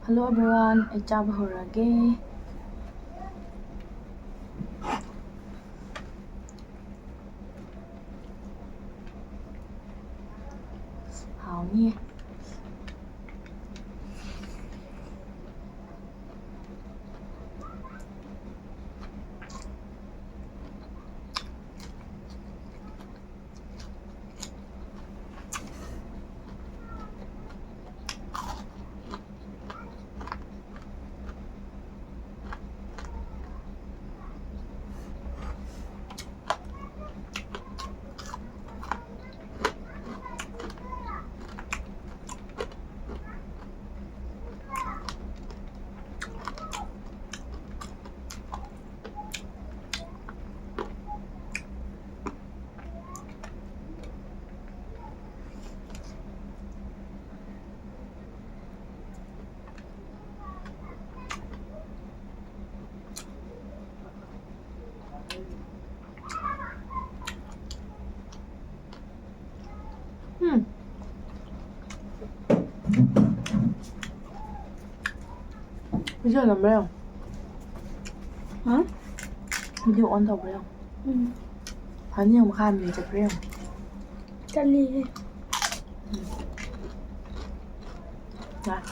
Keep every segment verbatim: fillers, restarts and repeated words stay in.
Hello everyone, ꯑꯩ ꯆꯥꯕ ꯍꯧꯔꯒꯦ꯫ ꯍꯥꯎꯅꯤꯌꯦ꯫ ꯎꯝ꯫ ꯚꯤꯗꯤꯑꯣ ꯅꯝꯕ꯭ꯔꯥ ꯌꯦꯡꯉꯣ꯫ ꯍꯥ? ꯚꯤꯗꯤꯑꯣ ꯑꯣꯟ ꯇꯧꯕ꯭ꯔꯥ ꯌꯦꯡꯉꯣ꯫ ꯎꯝ꯫ ꯐꯅꯤ ꯌꯦꯡꯉꯣ, ꯃꯈꯥ ꯃꯤ ꯆꯠꯄ꯭ꯔꯥ ꯌꯦꯡꯉꯣ꯫ ꯆꯠꯂꯤꯍꯦ꯫ ꯎꯝ꯫ ꯌꯥꯔꯦ꯫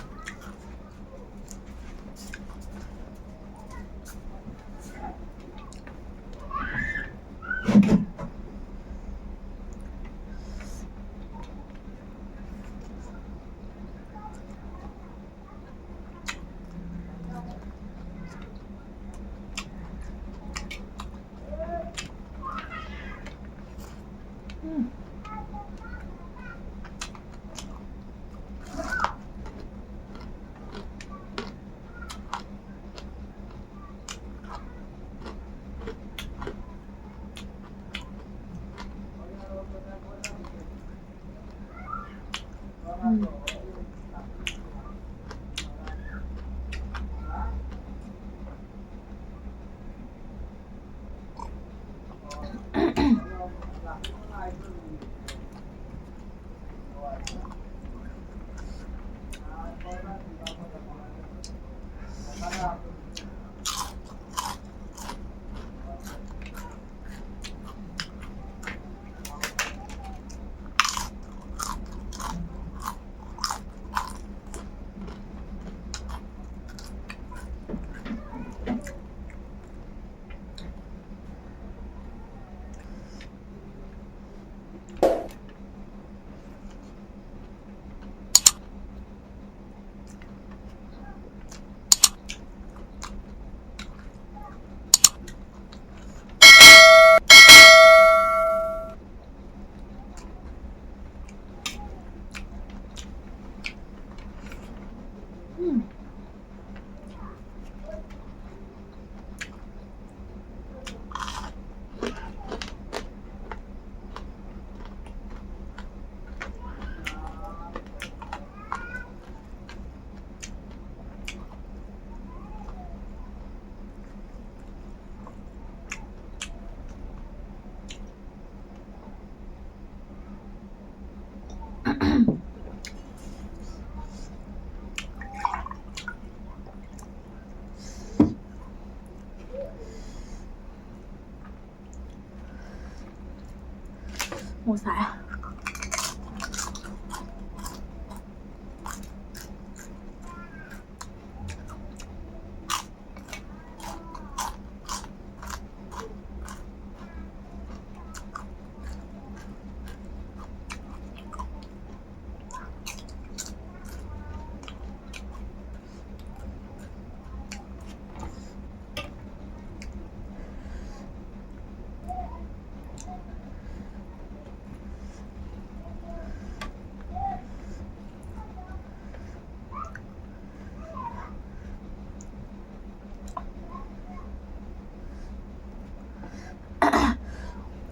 ꯃꯣꯔꯣꯛ ꯁꯥꯏ꯫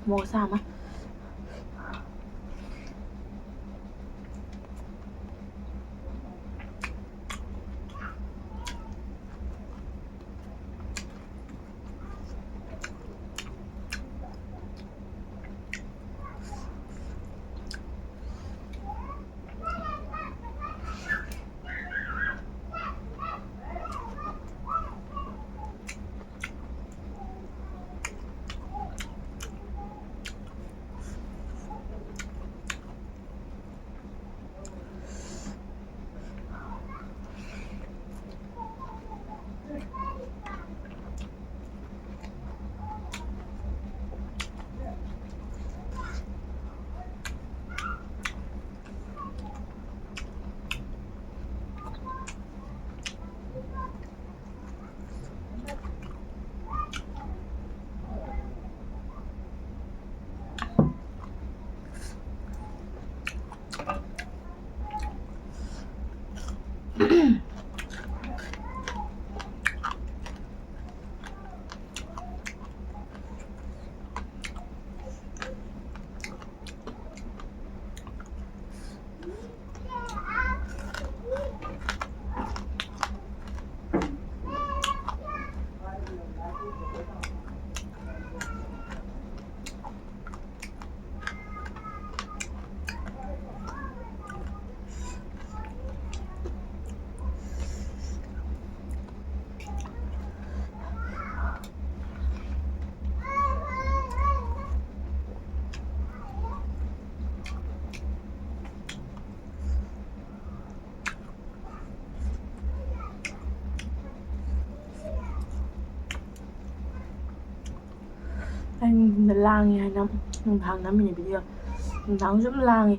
ꯃꯣꯔꯣꯛ ꯁꯥ ꯑꯃ꯫ ꯅꯨꯡꯊꯤꯟꯗ ꯂꯥꯡꯉꯦ ꯍꯥꯏꯅ ꯅꯨꯡꯗꯥꯡ ꯅꯝꯃꯤꯅꯦ ꯚꯤꯗꯤꯑꯣ꯫ ꯅꯨꯡꯗꯥꯡꯁꯨ ꯑꯗꯨꯝ ꯂꯥꯡꯉꯦ꯫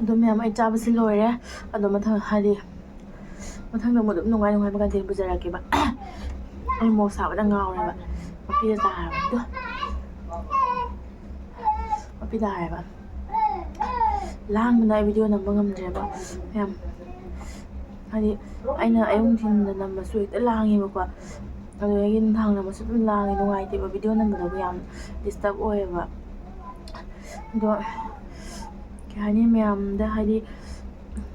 ꯑꯗꯣ ꯃꯌꯥꯝ, ꯑꯩ ꯆꯥꯕꯁꯤ ꯂꯣꯏꯔꯦ꯫ ꯑꯗꯣ ꯃꯊꯪ ꯍꯥꯏꯗꯤ ꯃꯊꯪꯗ ꯑꯃꯨꯛ ꯑꯗꯨꯝ ꯅꯨꯡꯉꯥꯏ ꯅꯨꯡꯉꯥꯏꯕ content ꯄꯨꯖꯔꯛꯀꯦꯕ꯫ ꯑꯩ ꯃꯣꯔꯣꯛ ꯁꯥꯕꯗ ꯉꯥꯎꯔꯦꯕ꯫ ꯃꯄꯤꯗ ꯇꯥꯔꯕ ꯑꯗꯣ꯫ ꯃꯄꯤ ꯇꯥꯔꯦꯕ꯫ ꯂꯥꯡꯕꯅ ꯑꯩ video ꯅꯝꯕ ꯉꯝꯗ꯭ꯔꯦꯕ ꯃꯌꯥꯝ꯫ ꯍꯥꯏꯗꯤ ꯑꯩꯅ ꯑꯌꯨꯛ ꯅꯨꯡꯊꯤꯟꯗ ꯅꯝꯕꯁꯨ ꯍꯦꯛꯇ ꯂꯥꯡꯉꯦꯕꯀꯣ꯫ ꯑꯗꯨꯗꯒꯤ ꯅꯨꯡꯗꯥꯡ ꯅꯝꯕꯁꯨ ꯑꯗꯨꯝ ꯂꯥꯡꯉꯦ, ꯅꯨꯡꯉꯥꯏꯇꯦꯕ, video ꯅꯝꯕꯗꯕꯨ ꯌꯥꯝ disturb ꯑꯣꯏꯌꯦꯕ꯫ ꯑꯗꯣ ꯀꯩ ꯍꯥꯏꯅꯤ, ꯃꯌꯥꯝꯗ ꯍꯥꯏꯗꯤ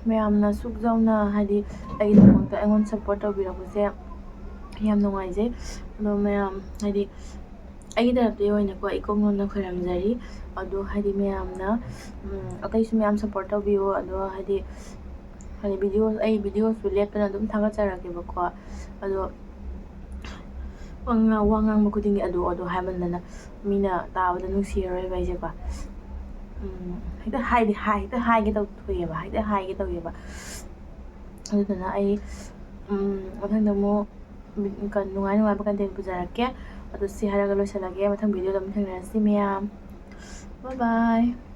ꯃꯌꯥꯝꯅ ꯁꯨꯛ ꯌꯥꯎꯅ ꯍꯥꯏꯗꯤ ꯑꯩꯒꯤꯗꯃꯛꯇ ꯑꯩꯉꯣꯟꯗ support ꯇꯧꯕꯤꯔꯛꯄꯁꯦ ꯌꯥꯝ ꯅꯨꯡꯉꯥꯏꯖꯩ꯫ ꯑꯗꯣ ꯃꯌꯥꯝ ꯍꯥꯏꯗꯤ ꯑꯩꯒꯤ ꯇꯔꯞꯇꯒꯤ ꯑꯣꯏꯅꯀꯣ ꯏꯀꯣꯛ ꯅꯣꯟꯅ ꯈꯣꯏꯔꯝꯖꯔꯤ꯫ ꯑꯗꯣ ꯍꯥꯏꯗꯤ ꯃꯌꯥꯝꯅ, ꯎꯝ, ꯑꯇꯩꯁꯨ ꯃꯌꯥꯝ support ꯇꯧꯕꯤꯌꯣ꯫ ꯑꯗꯣ ꯍꯥꯏꯗꯤ, ꯍꯥꯏꯗꯤ video, ꯑꯩ videoꯁꯨ ꯂꯦꯞꯇꯅ ꯑꯗꯨꯝ ꯊꯥꯒꯠꯆꯔꯛꯀꯦꯕꯀꯣ꯫ ꯑꯗꯣ ꯋꯥ ꯉꯥ-, ꯋꯥ ꯉꯥꯡꯕ ꯈꯨꯗꯤꯡꯒꯤ ꯑꯗꯨ ꯑꯗꯨ ꯍꯥꯏꯃꯟꯗꯅ ꯃꯤꯅ ꯇꯥꯕꯗ ꯅꯨꯡꯁꯤꯔꯔꯣꯏꯕ ꯑꯩꯁꯦꯀꯣ꯫ ꯎꯝ, ꯍꯦꯛꯇ ꯍꯥꯏꯗꯤ ꯍꯥꯏ-, ꯍꯦꯛꯇ ꯍꯥꯏꯒꯦ ꯇꯧꯊꯣꯛꯑꯦꯕ, ꯍꯦꯛꯇ ꯍꯥꯏꯒꯦ ꯇꯧꯋꯦꯕ꯫ ꯑꯗꯨꯗꯨꯅ ꯑꯩ, ꯎꯝ, ꯃꯊꯪꯗ ꯑꯃꯨꯛ ꯅꯨꯡꯉꯥꯏ ꯅꯨꯡꯉꯥꯏꯕ content ꯄꯨꯖꯔꯛꯀꯦ꯫ ꯑꯗꯣ ꯁꯤ ꯍꯥꯏꯔꯒ ꯂꯣꯏꯁꯤꯜꯂꯒꯦ꯫ ꯃꯊꯪ videoꯗ ꯑꯃꯨꯛ ꯊꯦꯡꯅꯔꯁꯤ ꯃꯌꯥꯝ꯫ Bye bye꯫